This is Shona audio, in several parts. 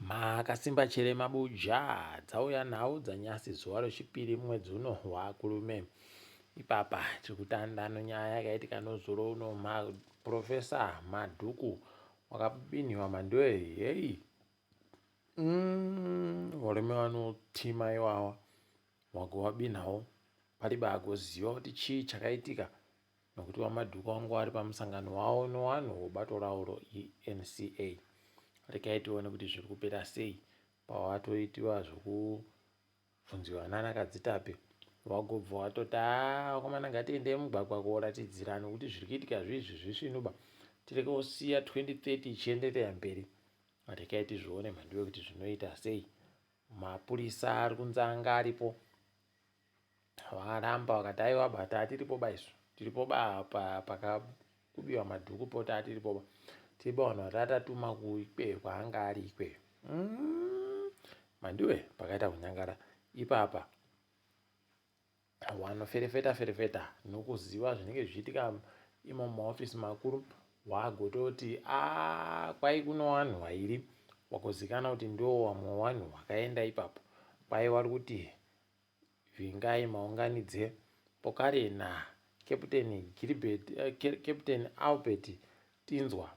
Makasimba chere mabuja dzauya nhau dzanyasi zuva rechipiri mwedzi uno wakurume. Ipapa tiri kutanda nonyaya yakaitika nozuro uno maprofesa Madhuku wakabinhiwa mandoe heyi varume vanotima iwawa wagovabinhawo paribe agoziva kuti chii chakaitika nokuti VaMadhuku vangu vari pamusangano wavo nevanhu webato ravo reNCA. Regai tione kuti zviri kupera sei pawatoitiwa zvokubvunziwa nana Kadzitape wagobva watoti haa vakomana ngatiendei mugwagwa koratidzira nokuti zviri kuitika zviizvi zvisvinuba tireke kusiya 2030 ichienderera mberi. Regai tizvione mhanduwe kuti zvinoita sei. Mapurisa ari kunzi anga aripo Vakaramba vakati aiwa ba tatiripo ba isu tiripo ba pakakubiwa madhuku po tatiripo ba tiri ba vanhu vatatatuma kuikweyo kwaanga ari ikweyo mandiwe pakaita kunyangara ipapa wanoferefeta ferefeta nokuziva zvinenge zvichiitika imo mumaofisi makuru wagototi a kwai kuno wanhu wairi wakuzikanwa kuti ndiwo wamwe wanhu wakaenda ipapo kwai wari kuti Vingai Maunganidze, Pokare na Captain Gilbert, Captain Albert Tinzwa.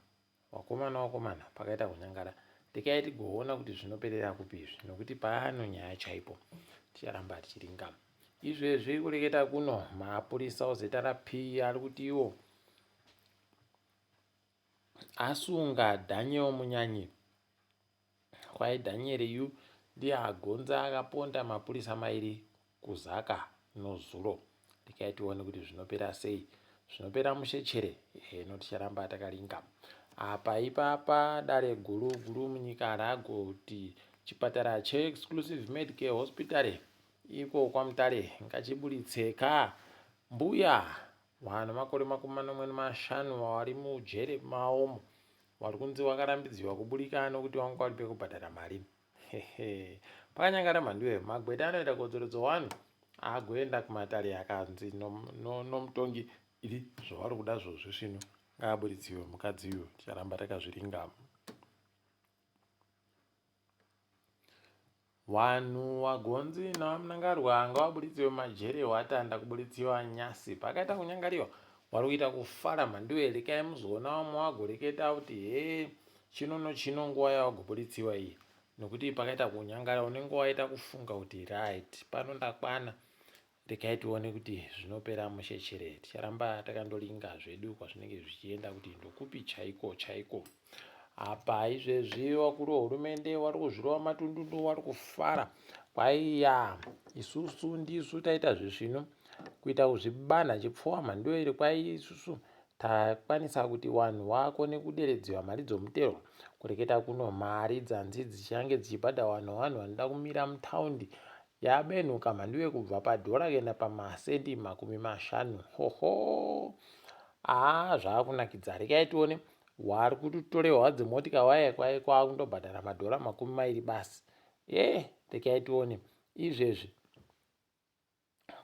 Wakomana wakomana pakaita kunyangara. Rekai tigoona kuti zvinoperera kupi izvi nokuti pano nyaya chaipo. Ticharamba tichiringa. Izvezvi kureketa kuno mapurisa oZRP ari kuti iwo asunga Daniel Munyanyi Kwai Dhanyeri yu ndiye agonza akaponda mapurisa mairi kuZaka nozuro. Rekai tione kuti zvinopera sei. Zvinopera mushe chere heno ticharamba takaringa. Apa ipapa dare guru guru munyika ragoti chipatara cheExclusive Medicare Hospital iko kwaMutare ngachiburitse ka mbuya vane makore 75 vari mujere maomo Wari kunzi wakarambidziwa kuburika nokuti wanga wari pekubhadhara mari. Hehe. Pakanyangara mhanduwe, magweta anoita kodzero dzowanhu agoenda kumatare akanzi nomutongi no, no iri zvavari kuda zvozvi svino ngaaburitsiwe mukadzi uyu ticharamba takazviringa. Wanhu wagonzi naVaMnangarwa ngavabuditsiwe mumajere watanda kubuditsiwa nyasi pakaita kunyangariwa wari kuita kufara mhanduwe rekai muzoona vamwe wagoreketa kuti hee chino nochino nguva yawagobuditsiwa iyi nokuti pakaita kunyangara unenge waita kufunga kuti right pano ndakwana Regai tione kuti zvinopera mushe chere. Ticharamba takandoringa zvedu kwazvinenge zvichienda kuti ndokupi chaiko chaiko. Apa izvezvi vakuru vehurumende vari kuzvirova matundundu vari kufara. Kwaiya isusu ndisu taita zvisvinu kuita kuzvibanha chipfuwa mhanduwe iri kwai isusu takwanisa kuti vanhu vakone kuderedziwa mari dzomutero kureketa kuno mari dzanzi dzichange dzichibhadharwa nevanhu vanoda kumira mutaundi Yabenhuka mhanduwe kubva padhora kuenda pamasendi 50. Hoho! Haa zvaakunakidza. Rekai tione wari kutotorehwa dzimotika waye kwaye kwakundobhadhara madhora 20 basi. Eh, rekai tione. Izvezvi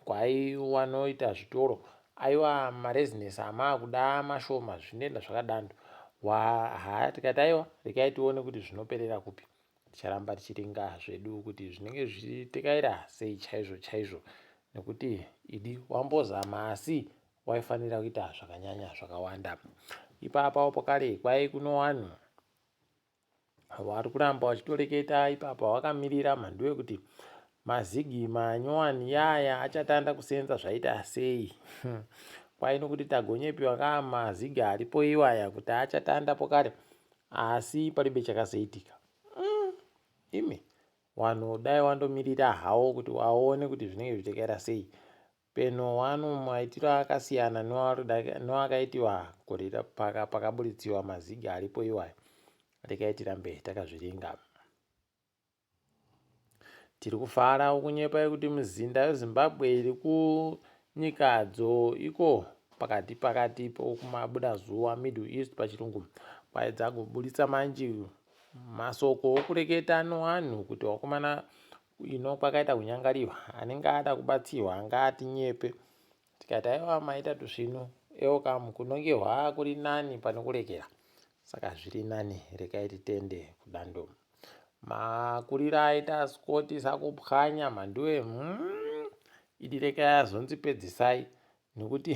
kwai wanoita zvitoro aiwa marezinesi amaakuda mashoma zvinoenda zvakadando. Wa haa tikati aiwa rekai tione kuti zvinoperera kupi. Ticharamba tichiringa zvedu kuti zvinenge zvichitekaira sei chaizvo chaizvo nekuti idi wambozama asi waifanira kuita zvakanyanya zvakawanda. Ipapawo pakare kwai kuno wanhu vari kuramba vachitoreketa ipapa vakamirira mhanduwe kuti mazigi manyowani yaya achatanda kusenza zvaita sei kwai nokuti tagonyepiwa ka mazigi aripo iwaya kuti achatanda pokare Asi palibe chakazoitika. Imi wanhu dai wandomirira hawo kuti waone kuti zvinenge zvichitekaira sei. Peno wanu maitiro akasiyana noakaitiwa gore pakaburitsiwa mazigi aripo iwayo. Rekai tirambe takazviringa. Tiri kufara kunyepa yekuti mizinda yeZimbabwe iri kunyikadzo iko pakati pakati pokumabuda zuva Middle East pachirungu kwaedza kuburitsa manji masoko okureketa noanhu kuti wakomana ino kwakaita kunyangariwa anenge ada kubatsirwa ngaatinyepe Tikati aiwa maita tusvinu eokamu kunongehwa kuri nani pane kurekera saka zviri nani rekai titende kudando. Makuriro aita Scott sakupwanya mhanduwe hmm, idi rekai azonzi pedzisai nekuti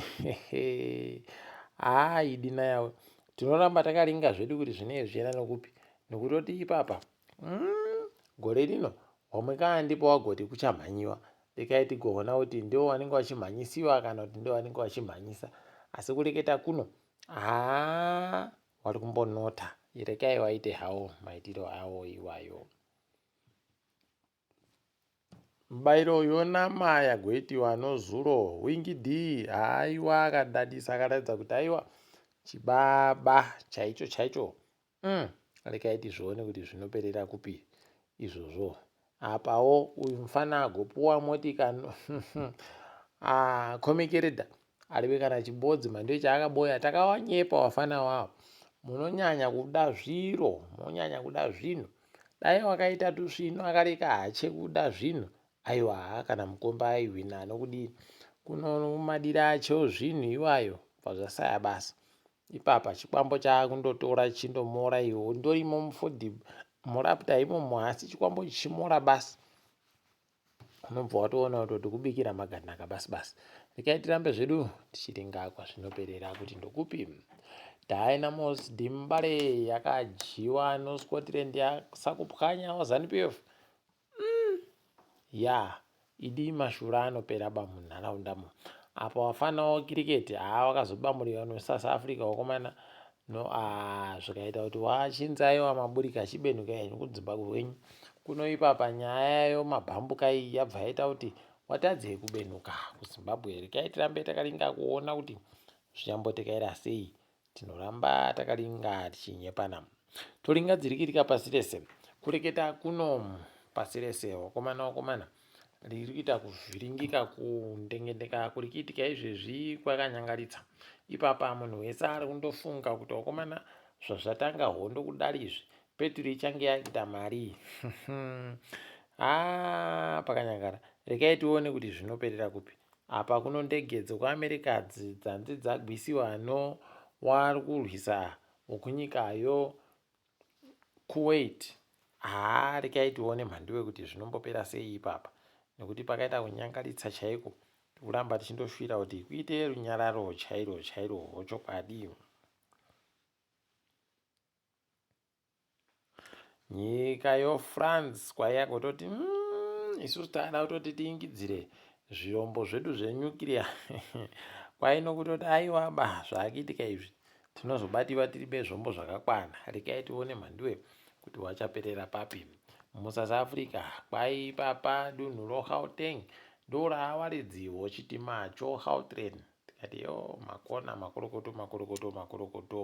haa idi nayawe tinoramba takaringa zvedu kuti zvinenge zvichienda nokupi nokutoti ipapa hmm, gore rino wamwe kaa ndipo wagoti kuchamhanyiwa rekai tigoona kuti ndivo vanenge vachimhanyisiwa kana kuti ndivo vanenge vachimhanyisa asi kureketa kuno haa Wari kumbonota rekai waite hawo maitiro awo iwayo. Mubairo yonama yagoitiwa nozuro Winky D haiwa akadadisa akaratidza kuti aiwa chibaba chaicho chaicho mm, rekai tizvione kuti zvinoperera kupi izvozvo apawo uyu mfana agopuwa motika ah, comic aribe kana chibodzi mhandiwe chaakaboya takawanyepa wafana wawo munonyanya kuda zviro munonyanya kuda zvinhu dai wakaita tusvinu akareka hache kuda zvinhu aiwa haa kana mukomba aihwina anokudii kuno madira acho zvinhu iwayo bva zvasaya basa ipapa chikwambo chaakundotora chindomora iwo ndorimo mufodhi murapta imomo asi chikwambo chichimora basi unobva watoona kutoti kubikira maganaka basi basi rekai tirambe zvedu tichiringa kwazvinoperera kuti ndokupi dynamos dimbare yakadyiwa noscotland yasakupwanya wazanup f mm. ya yeah. Idi mashura anopera ba munharaunda mo apa wafanawo kiriketi haa wakazobamuriwa nosouth africa wakomana no aa zvikaita kuti wachinzi aiwa maburika achibenuka henyu kudzimba kwenyu kuno ipapa nyaya yo mabhambuka iyi yabva yaita kuti watadzei kubenuka kuzimbabwe rekai tirambe takaringa kuona kuti zvichambotekaira sei Tinoramba takaringa tichinyepana. Toringa dzirikitika pasi rese. Kureketa kuno pasi rese wakomana wakomana riri kuita kuvhiringika kundengendeka kuri kuitika izvezvi kwakanyangaritsa. Ipapa munhu wese ari kundofunga kuti wakomana zvazvatanga hondo kudari izvi peturu ichange yakuita mari. Haa pakanyangara. Rekai tione kuti zvinoperera kupi. Apa kuno ndege dzekuAmerica dzanzi dzagwisiwa no wari kurwisa wokunyika yo Kuwait. Haa rekai tione mhanduwe kuti zvinombopera sei ipapa nekuti pakaita kunyangaritsa chaiko tikuramba tichindoshuvira kuti kuite runyararo chairo chairo chokwadi. Nyika yoFrance kwaiya kutoti mm, isusu taada kutoti tiingidzire zvirombo zvedu zvenyukiriya kwai nokutoti aiwa ba zvaakuitika izvi tinozobatiwa tiri bezvombo zvakakwana rekai tione mhanduwe kuti wachaperera papi musouth africa kwai papa dunhu rogauteng ndoraawaridziwo chitima chogautrain tikati yo makona makorokoto makorokoto makorokoto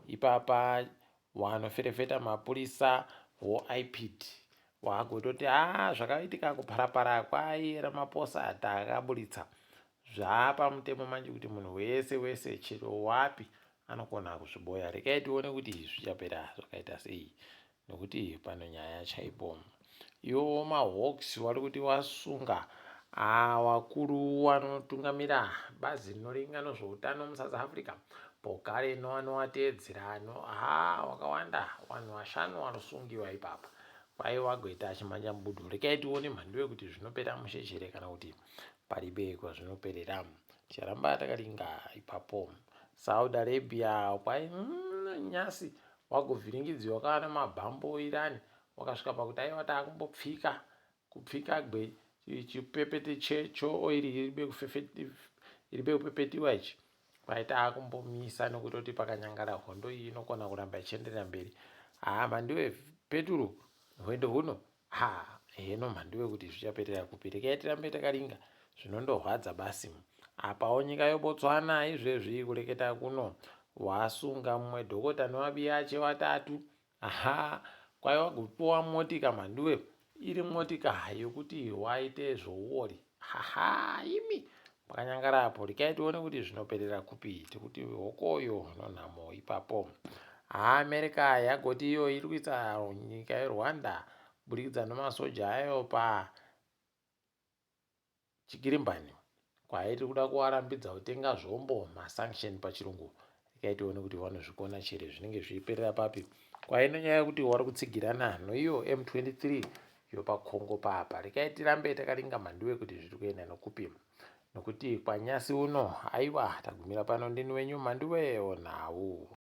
ipapa Wanoferefeta mapurisa woIPID wagototi haa zvakaitika kupharapara kwai Ramaphosa takaburitsa zvaapamutemo manje kuti munhu wese wese chero wapi anokona kuzviboya rekai tione kuti zvichapera zvakaita sei nokuti pano nyaya chaipo iwo mahawks wari kuti wasunga wakuru wanotungamira bazi rinoringa nozvoutano musouth africa boka reno anowateedzera no ha wakawanda vanhu vashanu wanosungiwa ipapa kwai wagoita achimhanya mubudu rekai tione mhanduwe kuti zvinopera mushe chere kana kuti paribe kwazvinoperera ticharamba takaringa ipapo saudi arabia kwai mm, nyasi wagovhiringidziwa kana mabhambo irani wakasvika pakuti aiwa taakumbopfika kupfika gwe chipepete checho oiri iribe kupepetiwa ichi kwai taakumbomisa nekutoti pakanyangara hondo iyi inokona kuramba ichienderera mberi haa mhandiwe peturu hwendo huno ha heno mhandiwe kuti zvichaperera kupi rekai tirambe takaringa zvinondorwadza basi apawo nyika yobotswana izvezvi kureketa kuno wasunga mumwe dhokota nevabiyache watatu Aha, kwaiwa kupiwa motika mhanduwe iri motika yokuti waite zvouori. Haha, imi pakanyangara apo rekai tione kuti zvinoperera kupi tikuti hokoyo nonhamo ipapo. Haa America yagoti iyo iri kuisa nyika yeRwanda kuburikidza nemasoja ayo pa Chikirimbani kwahi tiri kuda kuvarambidza kutenga zvombo masanction pachirungu rekai tione kuti vanozvikona chere zvinenge zvichiperera papi Kwaine nyaya yekuti wari kutsigirana noiyo M23 yopaCongo papa. Rekai tirambe takaringa mhanduwe kuti zviri kuenda nokupi, nokuti kwanyasi uno aiwa tagumira pano. Ndini wenyu Mhanduwe onhau.